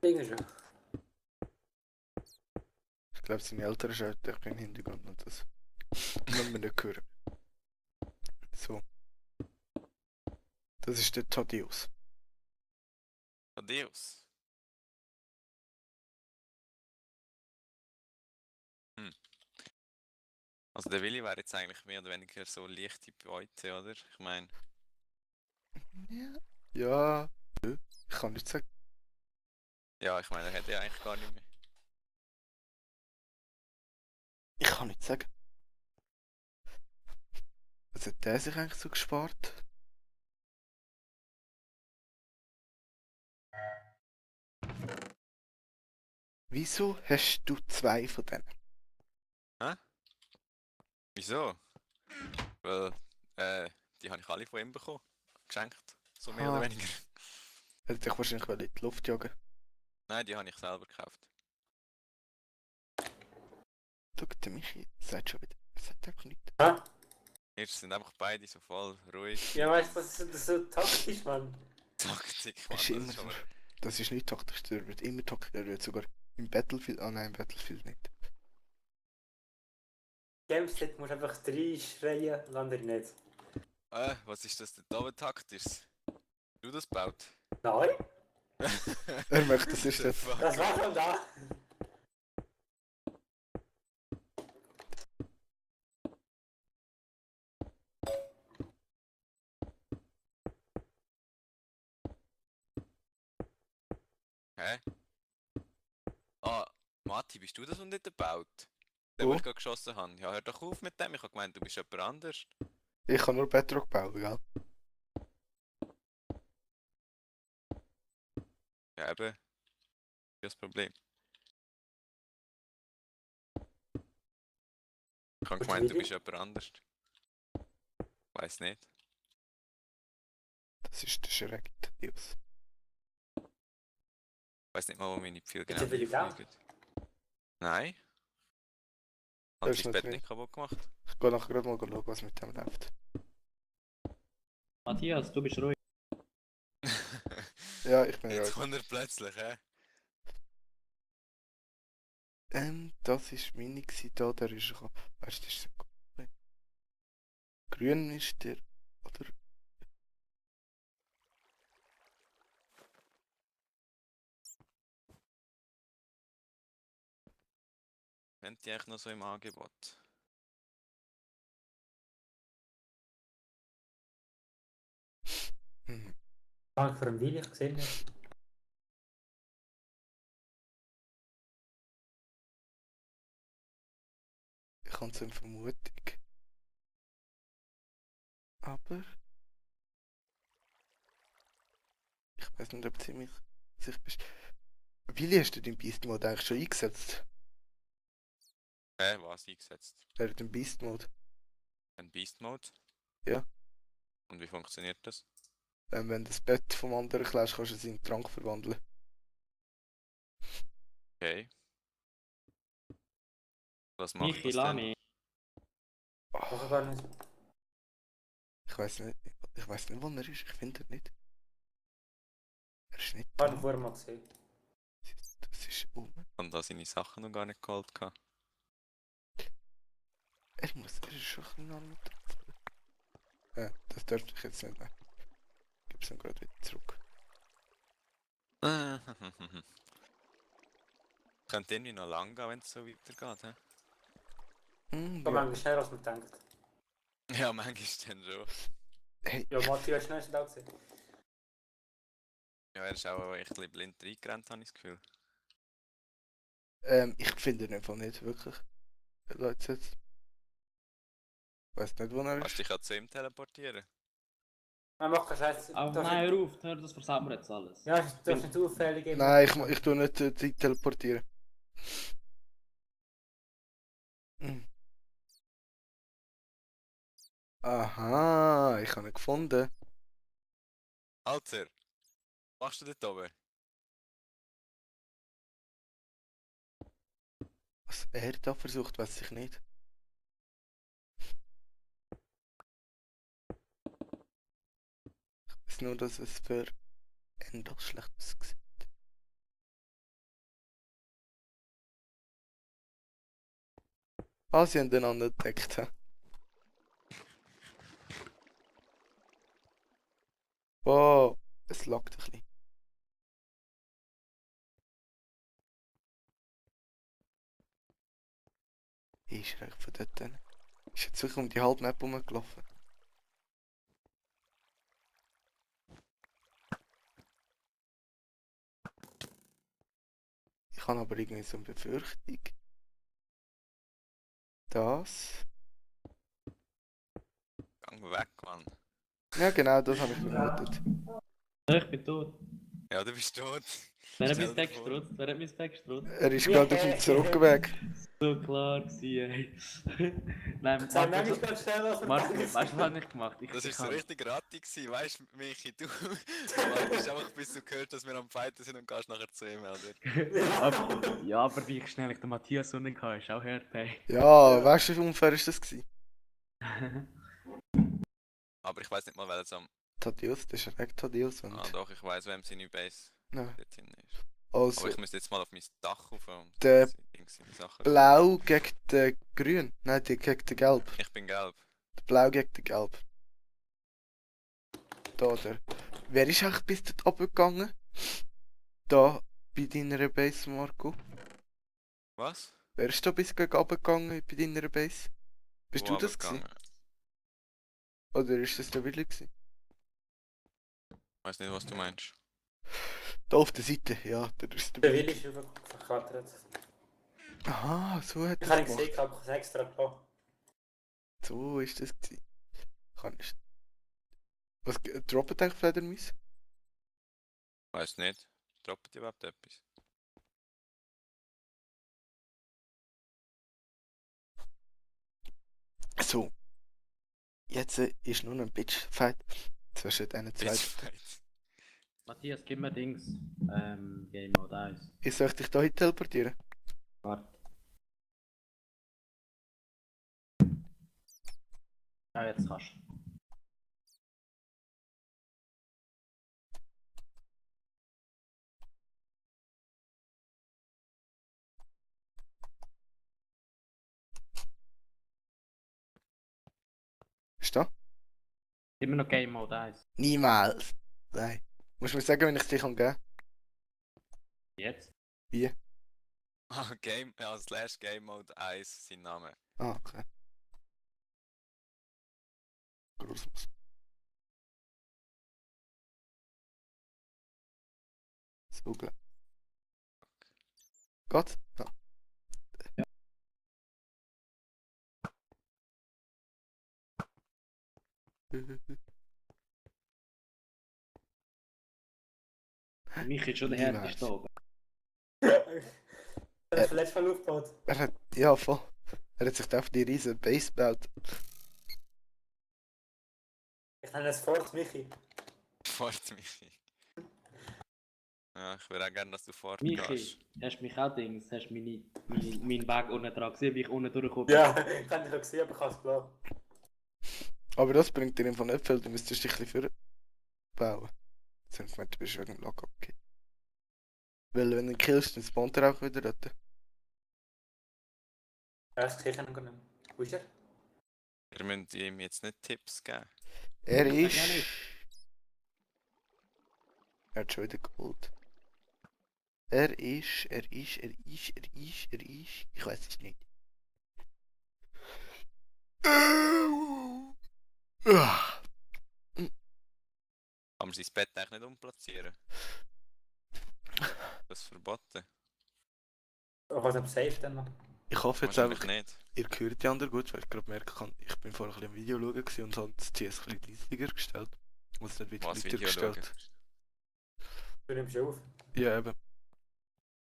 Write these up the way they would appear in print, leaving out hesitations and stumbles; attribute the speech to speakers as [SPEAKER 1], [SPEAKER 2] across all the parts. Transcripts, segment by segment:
[SPEAKER 1] Ding schon.
[SPEAKER 2] Ich glaube, seine Eltern schalten echt im Hintergrund und das müssen wir nicht hören. So, das ist der Thaddeus.
[SPEAKER 3] Adios. Hm. Also der Willi wäre jetzt eigentlich mehr oder weniger so leichte Beute, oder? Ich meine,
[SPEAKER 2] Ja. Ja. Ich kann nicht sagen.
[SPEAKER 3] ja, ich meine, er hätte ja eigentlich gar nicht mehr.
[SPEAKER 2] Ich kann nicht sagen. Was hat der sich eigentlich so gespart? Wieso hast du zwei von denen?
[SPEAKER 3] Wieso? Weil, die habe ich alle von ihm bekommen. Geschenkt. So mehr oder
[SPEAKER 2] Aha.
[SPEAKER 3] weniger.
[SPEAKER 2] Hätte dich wahrscheinlich in die Luft jagen.
[SPEAKER 3] Nein, die habe ich selber gekauft.
[SPEAKER 2] Schau, der Michi sagt schon wieder. Er sagt einfach nichts.
[SPEAKER 1] Ha?
[SPEAKER 3] Jetzt sind einfach beide so voll ruhig.
[SPEAKER 1] Ja, weißt du, was ist das so taktisch, Mann?
[SPEAKER 3] Taktik,
[SPEAKER 2] Es
[SPEAKER 3] Mann,
[SPEAKER 2] ist
[SPEAKER 3] das
[SPEAKER 2] immer
[SPEAKER 3] ist
[SPEAKER 2] so.
[SPEAKER 3] aber...
[SPEAKER 2] Das ist nicht taktisch, der wird immer taktisch. Der wird sogar im Battlefield. Ah nein, im Battlefield nicht.
[SPEAKER 1] Gameset musst du einfach reinschreien und andere nicht.
[SPEAKER 3] Was ist das denn da taktisch? Du das baut?
[SPEAKER 1] Nein,
[SPEAKER 2] Er möchte das ist
[SPEAKER 3] The
[SPEAKER 2] jetzt.
[SPEAKER 3] fuck?
[SPEAKER 1] das war schon da.
[SPEAKER 3] Hä? Ah, Matti, bist du das und nicht gebaut? Der,
[SPEAKER 2] Oh.
[SPEAKER 3] wo ich gerade geschossen habe. Ja, hör doch auf mit dem. Ich habe gemeint, du bist jemand anders.
[SPEAKER 2] Ich kann nur Bedrock bauen, gell?
[SPEAKER 3] Ja, eben. Das ist das Problem. Ich habe
[SPEAKER 1] Und
[SPEAKER 3] gemeint, du
[SPEAKER 1] Willi?
[SPEAKER 3] bist jemand anders. Weiß nicht.
[SPEAKER 2] Das ist der Schreck Thaddeus.
[SPEAKER 3] Weiß nicht mal, wo meine Pfeile
[SPEAKER 1] Ist
[SPEAKER 3] genau
[SPEAKER 1] der Willi da?
[SPEAKER 3] hinfliegen. Nein.
[SPEAKER 2] Der
[SPEAKER 3] Hast
[SPEAKER 2] ist
[SPEAKER 3] du das
[SPEAKER 2] nicht
[SPEAKER 3] Bett
[SPEAKER 2] drin.
[SPEAKER 3] nicht kaputt gemacht?
[SPEAKER 2] Ich gehe nachher gerade mal schauen, was mit dem läuft.
[SPEAKER 4] Matthias, du bist ruhig.
[SPEAKER 2] Ja, ich bin
[SPEAKER 3] Jetzt
[SPEAKER 2] ruhig.
[SPEAKER 3] kommt er plötzlich, hä?
[SPEAKER 2] Das ist meine gewesen, da, der ist gekommen. Weißt du, das ist so cool. Grün ist der, oder?
[SPEAKER 3] Wenn die eigentlich noch so im Angebot?
[SPEAKER 2] Hm.
[SPEAKER 1] Danke für den Willi, ich gesehen nicht.
[SPEAKER 2] Ich habe so eine Vermutung. Aber ich weiß nicht, ob ziemlich sicher bist. Willi, hast du den Beast Mode eigentlich schon eingesetzt?
[SPEAKER 3] Hä, was eingesetzt?
[SPEAKER 2] Den Beast Mode.
[SPEAKER 3] Ein Beast Mode?
[SPEAKER 2] Ja.
[SPEAKER 3] Und wie funktioniert das?
[SPEAKER 2] Wenn du das Bett vom anderen klaust, kannst du es in Trank verwandeln.
[SPEAKER 3] Okay. Was macht
[SPEAKER 4] Michi,
[SPEAKER 3] das
[SPEAKER 4] lass
[SPEAKER 3] denn?
[SPEAKER 4] mich.
[SPEAKER 1] Mach ich
[SPEAKER 2] Oh,
[SPEAKER 1] gar nicht.
[SPEAKER 2] ich weiß nicht, wo er ist. Ich finde ihn nicht. Er ist nicht
[SPEAKER 1] Ich habe ihn
[SPEAKER 2] da.
[SPEAKER 1] vorher mal gesehen.
[SPEAKER 2] Das ist
[SPEAKER 3] Und da seine Sachen noch gar nicht geholt gehabt.
[SPEAKER 2] er ist schon ein bisschen anders. Das dürfte ich jetzt nicht. Ich gebe es ihm gerade wieder zurück.
[SPEAKER 3] Könnte irgendwie noch lang gehen, wenn es so weitergeht, hä?
[SPEAKER 1] Ich
[SPEAKER 2] Ja.
[SPEAKER 1] manchmal schneller als man denkt.
[SPEAKER 3] Ja, manchmal dann schon.
[SPEAKER 2] Hey,
[SPEAKER 1] Ja, Matthias, schnell ist da gesehen.
[SPEAKER 3] Ja, er ist auch ein bisschen blind reingerannt, habe ich das Gefühl.
[SPEAKER 2] ich finde ihn einfach nicht wirklich. Leute, jetzt. Ich weiß nicht, wo er
[SPEAKER 3] Kannst
[SPEAKER 2] ist.
[SPEAKER 3] dich ja zu ihm teleportieren.
[SPEAKER 1] Man macht keinen Scheiß.
[SPEAKER 4] Aber nein, hör auf, hör, das versaut mir jetzt alles.
[SPEAKER 1] Ja, du hast nicht auffällig geben.
[SPEAKER 2] Nein, ich tue nicht Zeit teleportieren. Hm. Aha, ich habe ihn gefunden.
[SPEAKER 3] Alter, was machst du dort oben?
[SPEAKER 2] Was er da versucht, weiß ich nicht. Ich weiß nur, dass es für Endo schlecht aussieht. Ah, sie haben den anderen entdeckt. Hä? Wow, es laggt ein bisschen. Ist er eigentlich von dort hin? Ist jetzt wirklich um die halbe Map rumgelaufen? Ich habe aber irgendwie so eine Befürchtung, dass...
[SPEAKER 3] Gang weg, Mann.
[SPEAKER 2] Ja genau, das habe ich vermutet.
[SPEAKER 4] Ich bin tot.
[SPEAKER 3] Ja, du bist tot.
[SPEAKER 4] Wer hat
[SPEAKER 3] Stell
[SPEAKER 4] mein
[SPEAKER 3] dir
[SPEAKER 4] Back
[SPEAKER 3] vor.
[SPEAKER 4] gestrutzt? Wer hat mein Back gestrutzt?
[SPEAKER 2] Er ist gerade auf dem Zurückweg.
[SPEAKER 4] So klar gewesen, ey. Nein,
[SPEAKER 1] Sei
[SPEAKER 4] Marco,
[SPEAKER 1] manchmal ganz schnell aus dem
[SPEAKER 4] Marco,
[SPEAKER 1] Gefängnis.
[SPEAKER 4] weißt du, was habe ich gemacht?
[SPEAKER 3] Das
[SPEAKER 4] Ich
[SPEAKER 3] ist so
[SPEAKER 4] kann-
[SPEAKER 3] richtig rattig gewesen, weißt du, Michi, du wartest einfach bis du gehört, dass wir am Fighten sind und gehst nachher zu ihm, oder?
[SPEAKER 4] aber wie schnell ich den Matthias Sonnen hatte, ist auch hart, ey.
[SPEAKER 2] Ja, weißt du, wie unfair ist das gewesen?
[SPEAKER 3] Aber ich weiß nicht mal, wer jetzt am...
[SPEAKER 2] Thaddeus, das ist recht Thaddeus und...
[SPEAKER 3] Ah doch, ich weiß, wem seine Base
[SPEAKER 2] Ja.
[SPEAKER 3] dort drin ist.
[SPEAKER 2] Also,
[SPEAKER 3] Aber ich müsste jetzt mal auf mein Dach rauf und
[SPEAKER 2] Der
[SPEAKER 3] seine Sachen...
[SPEAKER 2] Blau gegen den Grün. Nein, die gegen den Gelb.
[SPEAKER 3] Ich bin gelb.
[SPEAKER 2] Der Blau gegen den Gelb. Da, der. Wer ist eigentlich bis dort runtergegangen? Da, bei deiner Base, Marco.
[SPEAKER 3] Was?
[SPEAKER 2] Wer ist da bis runtergegangen bei deiner Base? Bist
[SPEAKER 3] Wo
[SPEAKER 2] du das gewesen?
[SPEAKER 3] runtergegangen?
[SPEAKER 2] Oder ist das der Willi gewesen?
[SPEAKER 3] Weiß nicht, was du meinst.
[SPEAKER 2] Da auf der Seite, ja, da ist der
[SPEAKER 1] Der
[SPEAKER 2] Willi.
[SPEAKER 1] Willi ist verkatert.
[SPEAKER 2] Aha, so hat
[SPEAKER 1] Ich
[SPEAKER 2] er
[SPEAKER 1] habe
[SPEAKER 2] es
[SPEAKER 1] ihn
[SPEAKER 2] gemacht.
[SPEAKER 1] gesehen, ich habe es extra gemacht.
[SPEAKER 2] So ist das gewesen. Kann ich... Was droppt eigentlich Fledermaus?
[SPEAKER 3] Weiß nicht. Droppt ihr überhaupt etwas?
[SPEAKER 2] So. Jetzt ist nur noch ein Bitch-Fight zwischen diesen zwei.
[SPEAKER 3] Bitchfight.
[SPEAKER 4] Matthias, gib mir Dings. Game Mode 1.
[SPEAKER 2] Ich soll dich da hin teleportieren.
[SPEAKER 4] Warte. Ja, jetzt kannst du.
[SPEAKER 2] Bist du da?
[SPEAKER 4] Immer noch Game Mode 1.
[SPEAKER 2] Niemals. Nein. Musst du mir sagen, wenn ich dich geben kann?
[SPEAKER 4] Jetzt?
[SPEAKER 2] Wie?
[SPEAKER 3] Ah, Game... Ja, Slash Game Mode 1, sein Name.
[SPEAKER 2] Ah, okay. Großmus. So, klar. Geht's? Ja.
[SPEAKER 4] Mich ist schon der
[SPEAKER 2] Niemals.
[SPEAKER 4] härteste oben.
[SPEAKER 1] Er ist letztes Mal aufgebaut.
[SPEAKER 2] Er hat, ja, voll. Er hat sich da auf die riesen Base gebaut.
[SPEAKER 1] Ich nenne es Fort Michi.
[SPEAKER 3] Fort, Michi. Ja, ich würde auch gerne, dass du fort
[SPEAKER 4] Michi,
[SPEAKER 3] gehst.
[SPEAKER 4] hast du mich auch Dings? Hast du meinen Weg unten dran gesehen, wie ich unten durchkomme?
[SPEAKER 1] Ja, ich habe dich auch gesehen, aber ich habe es gelassen.
[SPEAKER 2] Aber das bringt dir einfach nicht viel, du müsstest dich ein bisschen vorbauen. Jetzt haben gemeint, du bist wegen dem Lockup gekillt. Weil wenn du ihn killst, dann spawnt er auch wieder dort.
[SPEAKER 1] Ja, das sehe ich noch gar nicht mehr. Wo ist er?
[SPEAKER 3] Ihr müsst ihm jetzt nicht Tipps geben.
[SPEAKER 2] Er
[SPEAKER 4] Ja,
[SPEAKER 2] ist...
[SPEAKER 4] nicht.
[SPEAKER 2] Er hat schon wieder geholt. Er ist... Ich weiß es nicht. Ah.
[SPEAKER 3] Kann man sein Bett eigentlich nicht umplatzieren? Das ist verboten.
[SPEAKER 1] Oh, was am Safe denn noch?
[SPEAKER 2] Ich hoffe jetzt
[SPEAKER 3] Wahrscheinlich
[SPEAKER 2] einfach,
[SPEAKER 3] nicht.
[SPEAKER 2] ihr hört die anderen gut, weil ich gerade merken kann, ich bin vorher ein bisschen am Video schauen gewesen und habe das CS ein bisschen leisiger gestellt. Und es nicht wieder
[SPEAKER 3] Was
[SPEAKER 2] lauter
[SPEAKER 3] Video schauen?
[SPEAKER 2] gestellt.
[SPEAKER 1] Du nimmst auf.
[SPEAKER 2] Ja, eben.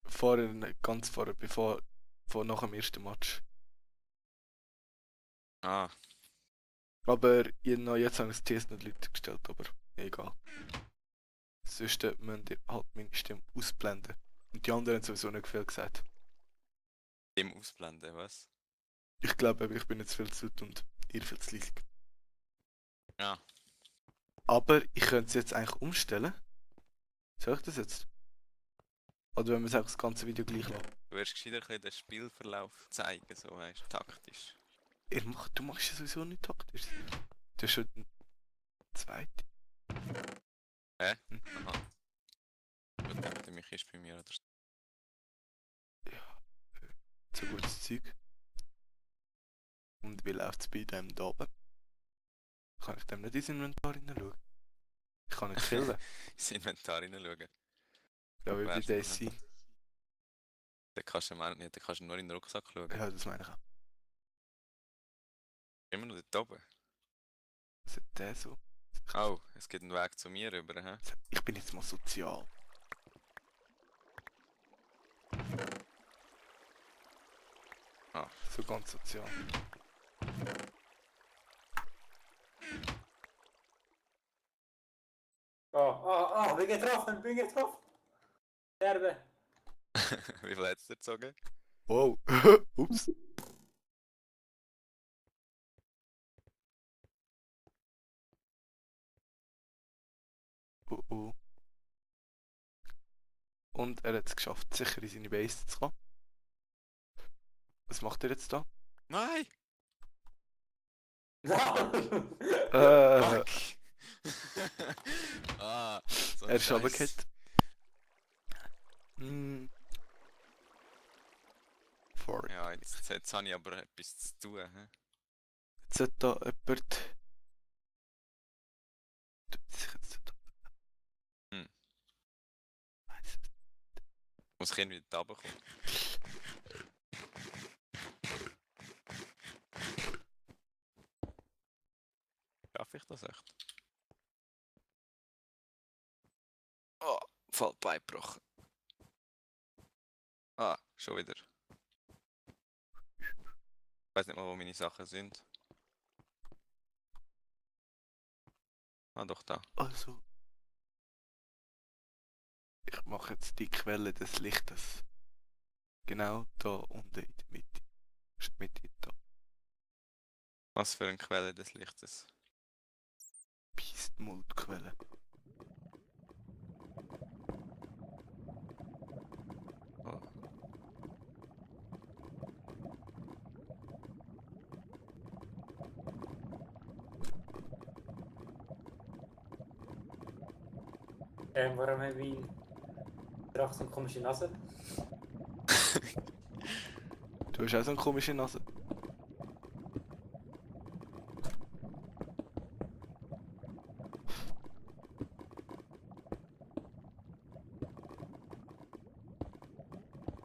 [SPEAKER 2] Vorher, ganz vorher, vor nach dem ersten Match.
[SPEAKER 3] Ah,
[SPEAKER 2] Aber jetzt habe ich das CS nicht lauter gestellt, aber egal. Sonst müsst ihr halt meine Stimme ausblenden. Und die anderen haben sowieso nicht viel gesagt.
[SPEAKER 3] dem ausblenden, was?
[SPEAKER 2] Ich glaube, ich bin jetzt viel zu laut und ihr viel zu leise.
[SPEAKER 3] Ja.
[SPEAKER 2] Aber ich könnte es jetzt eigentlich umstellen. Soll ich das jetzt? Oder wenn wir es einfach das ganze Video gleich lassen?
[SPEAKER 3] Du wirst gescheiter ein bisschen den Spielverlauf zeigen, so weißt du, taktisch.
[SPEAKER 2] Du machst ja sowieso nicht taktisch. Du hast schon den zweiten.
[SPEAKER 3] Hä?
[SPEAKER 2] Hm.
[SPEAKER 3] Aha. Gut, der mich ist bei mir oder so.
[SPEAKER 2] Ja, so gutes Zeug. Und wie läuft es bei dem da oben? Kann ich dem nicht ins Inventar hineinschauen? Ich kann nicht killen.
[SPEAKER 3] Ins Inventar hineinschauen.
[SPEAKER 2] Ja, wie bei
[SPEAKER 3] Wär's noch,
[SPEAKER 2] Daisy.
[SPEAKER 3] Den kannst du nicht, den kannst du nur in den Rucksack schauen.
[SPEAKER 2] Ja, das meine ich auch.
[SPEAKER 3] Immer noch dort oben.
[SPEAKER 2] Was hat der so?
[SPEAKER 3] Oh, es gibt einen Weg zu mir rüber, hä?
[SPEAKER 2] Ich bin jetzt mal sozial.
[SPEAKER 3] Ah.
[SPEAKER 2] So ganz sozial.
[SPEAKER 1] Bin getroffen, bin getroffen. Sterbe.
[SPEAKER 3] Wie viel hat es dir gezogen?
[SPEAKER 2] Wow. Ups. Oh oh. Und er hat es geschafft, sicher in seine Base zu kommen. Was macht er jetzt da?
[SPEAKER 3] Nein!
[SPEAKER 2] Äh,
[SPEAKER 3] Fuck! Ah, so ein
[SPEAKER 2] er ist
[SPEAKER 3] Scheiß.
[SPEAKER 2] runtergefallen. Hm. Fork.
[SPEAKER 3] Ja, jetzt habe ich aber etwas zu tun, hä?
[SPEAKER 2] Jetzt hat da jemand... Tut sich jetzt da...
[SPEAKER 3] Hm.
[SPEAKER 2] Weiss es.
[SPEAKER 3] Muss ich irgendwie da runterkommen? Schaffe ich das echt? Oh, voll Bein gebrochen. Ah, schon wieder. Ich weiß nicht mal, wo meine Sachen sind. Ah, doch da.
[SPEAKER 2] Also... Ich mache jetzt die Quelle des Lichtes. Genau da unten in der Mitte. Ist die Mitte da.
[SPEAKER 3] Was für eine Quelle des Lichtes.
[SPEAKER 2] Beastmold-Quelle.
[SPEAKER 3] Oh.
[SPEAKER 1] Warum haben wir Drache so eine komische Nase?
[SPEAKER 2] Du hast auch so eine komische Nase.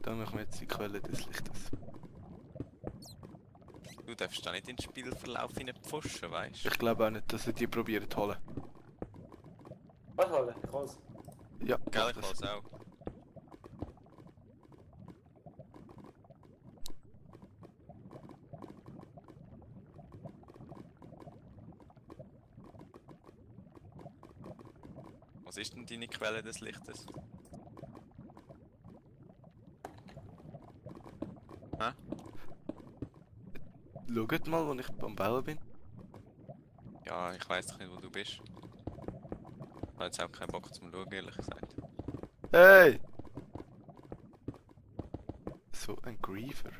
[SPEAKER 2] Dann machen wir jetzt die Quelle des Lichtes.
[SPEAKER 3] Du darfst da nicht in den Spielverlauf hineinpfuschen, weißt du?
[SPEAKER 2] Ich glaube auch nicht, dass sie die probieren zu holen.
[SPEAKER 1] Was holen? Ich hol's.
[SPEAKER 2] Ja,
[SPEAKER 3] Gell,
[SPEAKER 2] mach
[SPEAKER 3] ich
[SPEAKER 2] das.
[SPEAKER 3] weiß auch. Was ist denn deine Quelle des Lichtes?
[SPEAKER 2] Schaut mal, wo ich am Bauen bin.
[SPEAKER 3] Ja, ich weiß doch nicht, wo du bist. Ich habe jetzt auch keinen Bock zum Schauen, ehrlich gesagt.
[SPEAKER 2] Hey! So ein Griefer.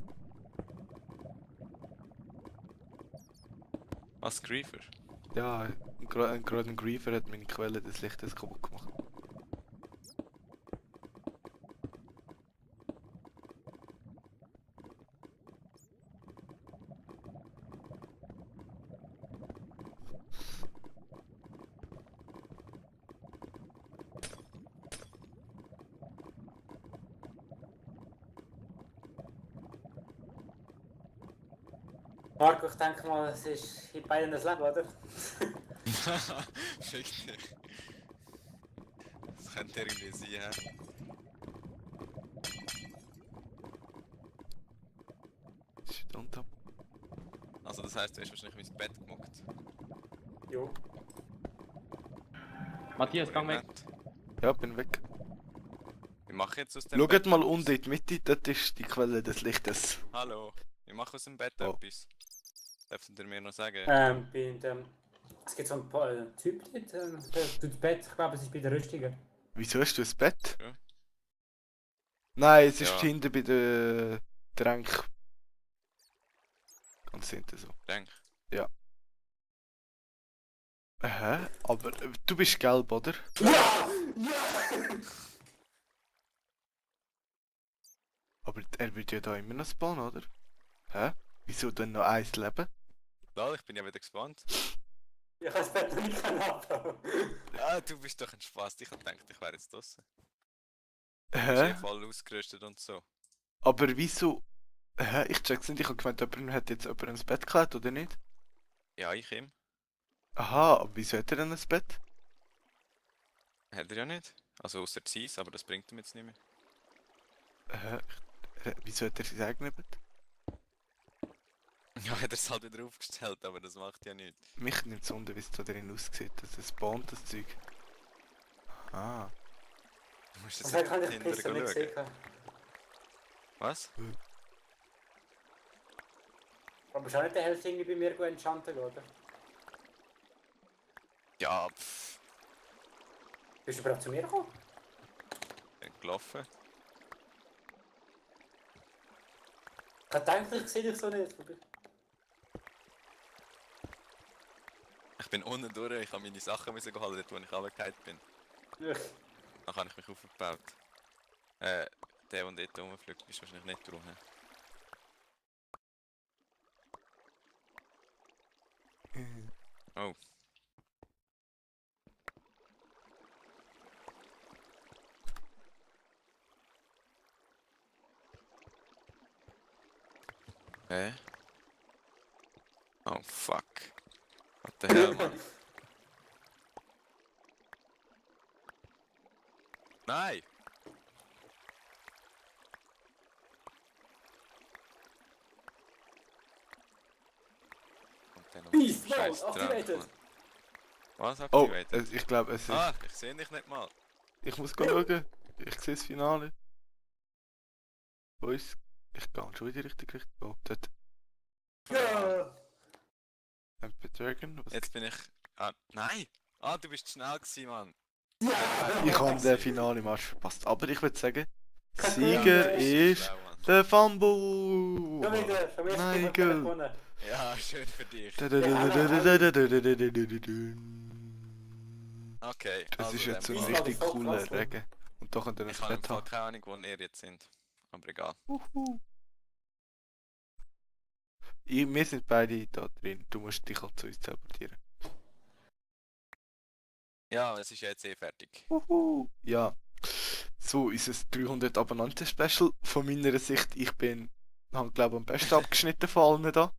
[SPEAKER 3] Was, Griefer?
[SPEAKER 2] Ja, gerade ein Griefer hat meine Quelle des Lichtes kaputt gemacht.
[SPEAKER 1] Marco, ich denke mal, es ist in beiden das Leben, oder?
[SPEAKER 3] Fick dich. Das könnte irgendwie sein, hä?
[SPEAKER 2] Stand da.
[SPEAKER 3] Also das heisst, du hast wahrscheinlich mein Bett gemuckt.
[SPEAKER 1] Jo.
[SPEAKER 4] Matthias, gang weg.
[SPEAKER 3] Moment.
[SPEAKER 2] Ja, bin weg.
[SPEAKER 3] Wir machen jetzt aus dem
[SPEAKER 2] Schaut
[SPEAKER 3] Bett
[SPEAKER 2] mal
[SPEAKER 3] etwas.
[SPEAKER 2] unten in die Mitte, dort ist die Quelle des Lichtes.
[SPEAKER 3] Hallo. Wir machen aus dem Bett
[SPEAKER 2] Oh.
[SPEAKER 3] etwas. Dürft ihr mir noch sagen?
[SPEAKER 1] Bei dem... Es gibt so einen Typ dort, der tut das Bett, ich glaube, es ist bei der Rüstigen.
[SPEAKER 2] Wieso hast du ein Bett? Nein, es ist
[SPEAKER 3] Ja.
[SPEAKER 2] hinten bei der Tränk. Ganz hinten so.
[SPEAKER 3] Denk.
[SPEAKER 2] Hä? Aber du bist gelb, oder?
[SPEAKER 1] Ja!
[SPEAKER 2] Aber er wird ja da immer noch spawnen, oder? Hä? Wieso denn noch eins Leben?
[SPEAKER 3] Lol, ich bin ja wieder gespannt.
[SPEAKER 1] Ich kann das Bett noch nicht abhauen.
[SPEAKER 3] Ja, du bist doch ein Spaß. Ich hab gedacht, ich wäre jetzt draußen. Du bist eh
[SPEAKER 2] Hä?
[SPEAKER 3] voll ausgerüstet und so.
[SPEAKER 2] Aber wieso? Hä? Ich check's nicht, ich hab gemeint, jemand hat jetzt jemand ins Bett geklebt, oder nicht?
[SPEAKER 3] Ja, ich ihm.
[SPEAKER 2] Aha, aber wieso hat er denn ein Bett?
[SPEAKER 3] Hat er ja nicht. Also außer Zeiss, aber das bringt ihm jetzt nicht mehr.
[SPEAKER 2] Hä? Wieso hat er sein eigenes Bett?
[SPEAKER 3] Ja, hat er es halt wieder aufgestellt, aber das macht ja nichts.
[SPEAKER 2] Mich nimmt es wunder, wie es da drin aussieht. Das spawnt das Zeug. Ah.
[SPEAKER 3] Du musst
[SPEAKER 1] Das
[SPEAKER 3] jetzt
[SPEAKER 1] kann
[SPEAKER 3] einfach
[SPEAKER 1] ich
[SPEAKER 3] hinterher
[SPEAKER 1] pissen nicht
[SPEAKER 3] schauen.
[SPEAKER 1] gesehen.
[SPEAKER 3] Was?
[SPEAKER 1] Aber ist auch nicht der Hälfte irgendwie bei mir gut enchanten, oder?
[SPEAKER 3] Ja, pff,
[SPEAKER 1] Bist du überhaupt zu mir gekommen?
[SPEAKER 3] bin gelaufen.
[SPEAKER 1] Ich hab gedacht, ich sehe dich so nicht.
[SPEAKER 3] Ich bin unten durch, ich habe meine Sachen müssen holen, dort wo ich runtergefallen bin.
[SPEAKER 1] Ich.
[SPEAKER 3] Dann habe ich mich aufgebaut. Der und dort rumfliegt, bist wahrscheinlich nicht drum. He? Oh. Hä? Oh fuck. What the hell, man? Nein! Und dann noch
[SPEAKER 1] Beast Mode
[SPEAKER 3] scheiß
[SPEAKER 1] activated.
[SPEAKER 3] Trank, Mann. Was
[SPEAKER 2] Oh,
[SPEAKER 3] activated?
[SPEAKER 2] ich glaube, es ist.
[SPEAKER 3] Ah, ich sehe dich nicht mal.
[SPEAKER 2] Ich muss schauen. Ich sehe das Finale. Wo ist? Ich gehe schon in die richtige Richtung. Oh, dort.
[SPEAKER 1] Ja!
[SPEAKER 2] Emperor Dragon. Was?
[SPEAKER 3] Jetzt bin ich. Ah, nein! Ah, du bist schnell gewesen, Mann.
[SPEAKER 2] Ich habe den Finale Match verpasst. Aber ich würde sagen,
[SPEAKER 1] Kein
[SPEAKER 2] Sieger
[SPEAKER 1] Problem.
[SPEAKER 2] ist
[SPEAKER 3] Schlau, Mann.
[SPEAKER 2] der Fumble.
[SPEAKER 1] Schon wieder, schon wieder.
[SPEAKER 2] Nein,
[SPEAKER 1] Spiel
[SPEAKER 2] Girl.
[SPEAKER 1] gewonnen.
[SPEAKER 3] Ja, schön für dich. Okay,
[SPEAKER 2] Das
[SPEAKER 3] also
[SPEAKER 2] ist jetzt so
[SPEAKER 3] in
[SPEAKER 2] ein
[SPEAKER 3] dem
[SPEAKER 1] Fall-
[SPEAKER 2] richtig
[SPEAKER 1] voll
[SPEAKER 2] cooler
[SPEAKER 1] krass, oder?
[SPEAKER 2] Regen. Und da könnt ihr ein
[SPEAKER 3] Ich habe im
[SPEAKER 2] Bett
[SPEAKER 3] Fall
[SPEAKER 2] haben.
[SPEAKER 3] keine Ahnung, wo ihr jetzt sind. Aber egal.
[SPEAKER 2] Wir sind beide da drin. Du musst dich halt zu uns teleportieren.
[SPEAKER 3] Ja, es ist ja jetzt eh fertig.
[SPEAKER 2] Ja. So ist es 300 Abonnenten-Special. Von meiner Sicht, ich bin, habe glaube am besten abgeschnitten von allen da.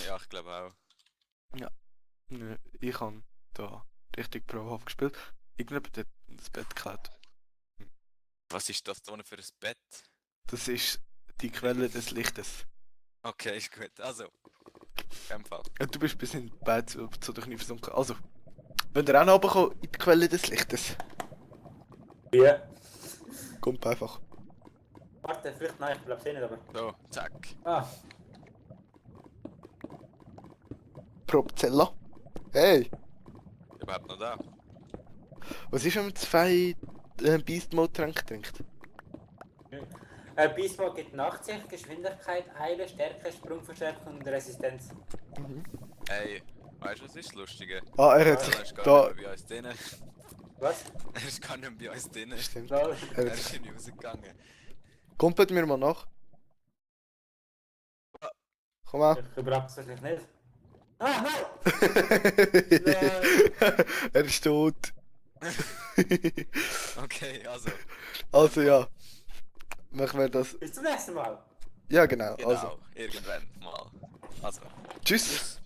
[SPEAKER 3] Ja, ich glaube auch.
[SPEAKER 2] Nö, ich habe da richtig prohaft gespielt. Irgendjemand hat das Bett geklaut.
[SPEAKER 3] Was ist das da für ein Bett?
[SPEAKER 2] Das ist die Quelle des Lichtes.
[SPEAKER 3] Okay, ist gut. Also, in dem Fall.
[SPEAKER 2] Und du bist bis in beide zu den Knie versunken. Also, wenn ihr auch noch runterkommt in die Quelle des Lichtes,
[SPEAKER 1] Ja.
[SPEAKER 2] kommt einfach.
[SPEAKER 1] Warte, vielleicht nein, ich glaube es nicht, aber.
[SPEAKER 3] So, zack.
[SPEAKER 1] Ah,
[SPEAKER 2] Propzella. Hey,
[SPEAKER 3] Überhaupt noch da?
[SPEAKER 2] was ist, wenn man zwei Beast Mode Tränke trinkt?
[SPEAKER 1] Beast Mode gibt Nachtsicht, Geschwindigkeit, Eile, Stärke, Sprungverstärkung und Resistenz.
[SPEAKER 3] Ey, weißt du, was ist das Lustige?
[SPEAKER 2] Ah, er
[SPEAKER 3] Er
[SPEAKER 2] hat
[SPEAKER 3] ist gar
[SPEAKER 2] da.
[SPEAKER 3] nicht mehr bei uns drin.
[SPEAKER 1] Was?
[SPEAKER 3] Er ist gar nicht mehr bei uns drin.
[SPEAKER 2] Stimmt.
[SPEAKER 1] Lol.
[SPEAKER 2] Er
[SPEAKER 3] Er
[SPEAKER 2] hat,
[SPEAKER 3] ist irgendwie rausgegangen.
[SPEAKER 2] kommt mir mal nach. Komm mal.
[SPEAKER 1] Ich überhaupt es wahrscheinlich nicht. Ah, nein!
[SPEAKER 2] Er ist tot.
[SPEAKER 3] Okay, also.
[SPEAKER 2] Also ja. Machen wir das.
[SPEAKER 1] Bis zum nächsten Mal.
[SPEAKER 2] Ja genau.
[SPEAKER 3] Genau,
[SPEAKER 2] Also.
[SPEAKER 3] irgendwann mal. Also.
[SPEAKER 2] Tschüss.